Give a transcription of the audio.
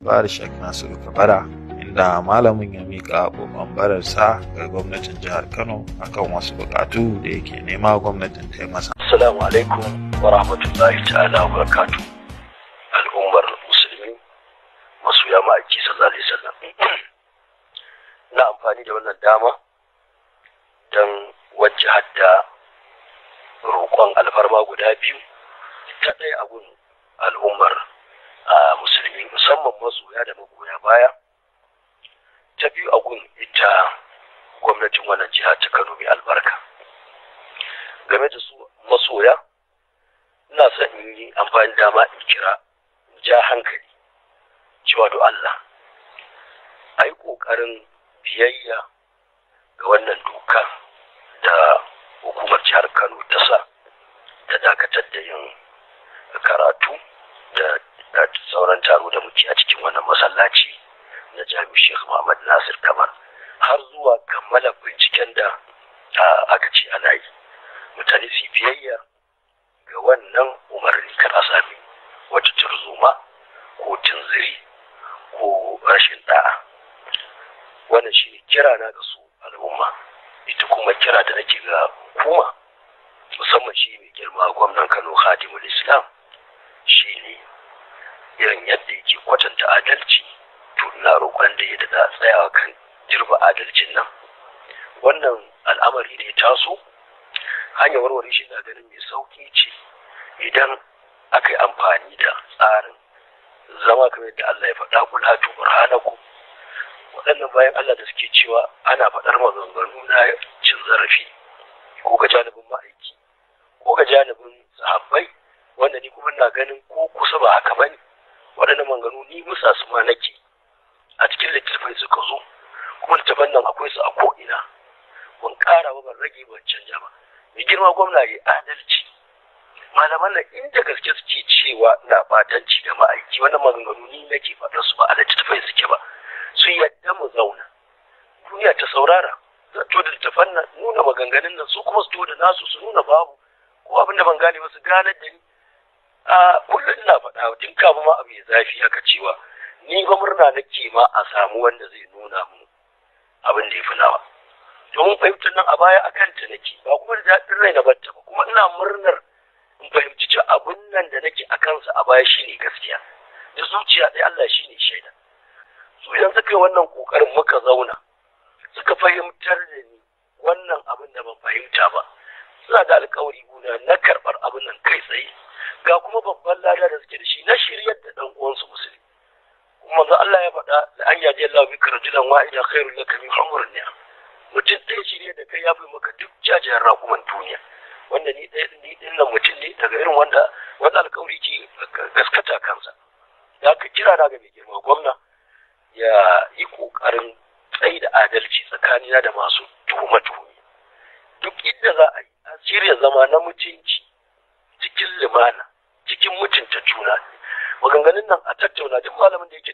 Jabbar Sheikh Nasiru Kabara, inda malamin ya miƙa ƙoƙon bararsa ga gwamnatin jihar Kano akan wasu buƙatu da yake nema gwamnatin ta yi masa. Assalamu alaikum wa rahmatullahi ta'ala wa barakatuh. Al'ummar musulmi masoya ma'aiki sallallahu alaihi wasallam. Na amfani da wannan dama don wajahar da roƙon alfarma guda biyu, ta ɗaya a gun al'ummar musulmi musamman masoya da magoya baya, ta biyu a gun ita gwamnatin wannan jiha ta Kano mai albarka. Game da su masoya, ina son in yi amfani dama in kira in ja hankali cewa do Allah a yi ƙoƙarin biyayya ga wannan doka da hukumar jihar Kano ta sa ta dakatar da yin karatu da sauran taro da muke a cikin wannan masallaci na Jami'u Sheikh Muhammad Nasir Kamar har zuwa kammala binciken da aka ce ana yi. Mutane su biyayya ga wannan umarni, kar a sami wata tarzoma ko tunziri ko rashin da'a. Wannan shi kira na ga su al'umma. Ita kuma kira da nake ga hukuma, musamman shi mai girma gwamnan Kano Khadimul Islam, shi ne irin yadda yake kwatanta adalci, to ina roƙon da ya daɗa tsayawa kan jirba adalcin nan. Wannan al'amari da ya taso, hanyar warware shi na ganin mai sauƙi ce idan aka yi amfani da tsarin zama kamar yadda Allah ya faɗa, kul hatu burhanakum. Waɗannan bayan Allah da suke cewa ana faɗar maganganu na cin zarafi ko ga janibin ma'aiki ko ga janibin sahabbai, wanda ni kuma ina ganin ko kusa ba haka bane. Waɗannan maganganu ni musa su ma nake, a cikin littattafai suka zo, kuma littattafan nan akwai su a ko'ina, ban ƙara ba, ban rage, ban canja ba. Mai girma gwamna ya adalci. Malaman nan inda gaske suke cewa na batanci da ma'aiki, wannan maganganu ni nake faɗar su ba a littattafai suke ba. Su yadda mu zauna, duniya ta saurara, zan to da littattafan nan nuna maganganun nan, su kuma su to da nasu su nuna babu ko abin da ban gane ba su ganar da ni. A kullum ina faɗa tun kafin ma abu ya zafi haka cewa ni ba murna nake ma a samu wanda zai nuna mu abin da ya fi nawa, domin fahimtar nan a baya a kanta nake, ba kuma da daɗin rai na batta ba, kuma ina murnar in fahimci cewa abin nan da nake a kansa a baya shine gaskiya, da zuciya ɗaya Allah shine shaida. Su idan suka yi wannan ƙoƙarin muka zauna suka fahimtar da ni wannan abin da ban fahimta ba, suna da alƙawari guna na karɓar abin nan kai tsaye, ga kuma babban lada da suke da shi na shiryar da ɗan uwansu musulmi. Kuma manzo Allah ya faɗa da an yaji Allah bika rajulan wahida khairul laka min humrin ni'am. Mutum ɗaya shirya da kai ya fi maka duk jajayen raƙuman duniya. Wanda ni ɗaya ni ɗin nan mutum ne daga irin wanda wanda alƙawari ke gaskata kansa. Da ka kira na ga mai girma gwamna ya yi ƙoƙarin tsayi da adalci tsakanina da masu tuhume-tuhume. Duk inda za a yi a shirya zama na mutunci cikin lumana, cikin mutunta juna. Maganganun nan a tattauna, duk malamin da yake